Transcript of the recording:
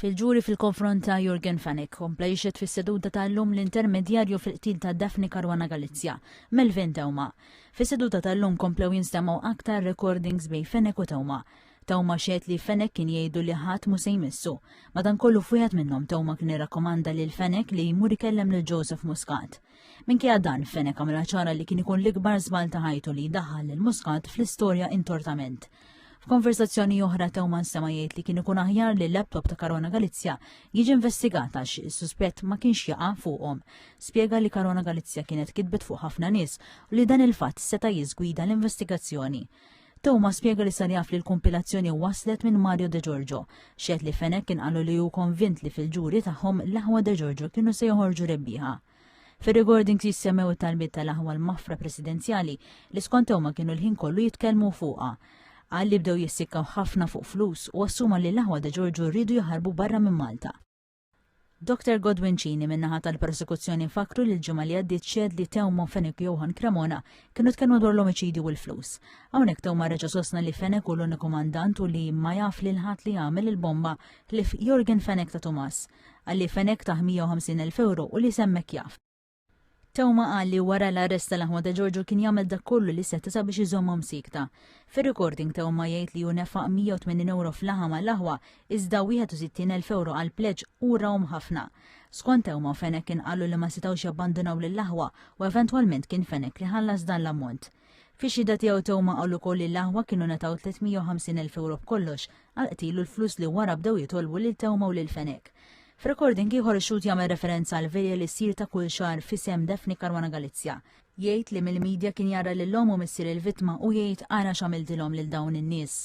Fil-ġuri fil-konfront ta' Yorgen Fenech, kompla jixhed fis-seduta tal-lum l-intermedjarju fil-qtil ta' Daphne Caruana Galizia, Melvin Theuma. Fis-seduta tal-lum komplew jinstemgħu aktar recordings bejn Fenech u Theuma. Theuma xehed li Fenech kien jgħidu li ħadd mhu se jmissu. Madankollu f'wieħed minnhom Theuma kien irrakkomanda lil Fenech li jmur ikellem lil Joseph Muscat. Minkejja dan, Fenech għamilha ċara li kien ikun l-ikbar żball ta' ħajtu li jdaħħal lil Muscat fl-istorja intortament. F'konversazzjoni oħra Theuma nstema' jgħid li kien ikun aħjar li l-laptop ta' Caruana Galizia jiġi investigat għax is-suspett ma kienx jaqa' fuqhom. Spjega li Caruana Galizia kienet kitbet fuq ħafna nies u li dan il-fatt seta' jiżgwida l-investigazzjoni. Theuma spjega li sar jaf li l-kumpilazzjoni waslet minn Mario De Giorgio. Xehed li Fenech kien qalu li hu konvint li fil-ġuri tagħhom l-aħwa De Giorgio kienu se joħorġu rebbieħa. Fir-recordings jissemmew it-talbiet tal-aħwa l-mafra presidenzjali li skont Theuma kienu l-ħin kollu jitkellmu fuqha. Qal li bdew jissikkaw ħafna fuq flus u assuma li l-aħwa De Giorgio rridu jaħarbu barra minn Malta. Dr. Godwin Cini min-naħa tal-prosekuzzjoni fakru li l-ġimgħa li għaddiet xehed li Theuma Fenech u Johann Cremona kienu tkellmu dwar l-omiċidju u l-flus. Hawnhekk Theuma reġa' sostna li Fenech hu l-uniku mandant u li ma jaf lil ħadd li għamel il-bomba ħlief Yorgen Fenech ta' Tumas. Qal li Fenech tah 150,000 ewro u li s'hemmhekk jaf. Theuma qal li wara l-arrest tal-aħwa De Giorgio kien jagħmel dak kollu li seta' sabiex iżommhom siekta. Fir-recording Theuma jgħid li hu nefaq 180 ewro f'laħam għall-aħwa iżda 61,000 ewro għall-pleġġ u rawhom ħafna. Skont Theuma Fenech kien qallu li ma setgħux jabbandunaw lill-aħwa u eventwalment kien Fenech li ħallas dan l-ammont. Fix-xhieda tiegħu Theuma qal ukoll li l-aħwa kienu ngħataw 350,000 ewro b'kollox għall-qtil u l-flus li wara bdew jitolbu lil Theuma u lil Fenech. F'recording ieħor ix-xhud jagħmel referenza għal velja li ssir ta' kull xahar f'isem Daphne Caruana Galizia. Jgħid li mill-media kien jara lil omm u missier il-vittma u jgħid ara x'għamiltilhom lil dawn in-nies.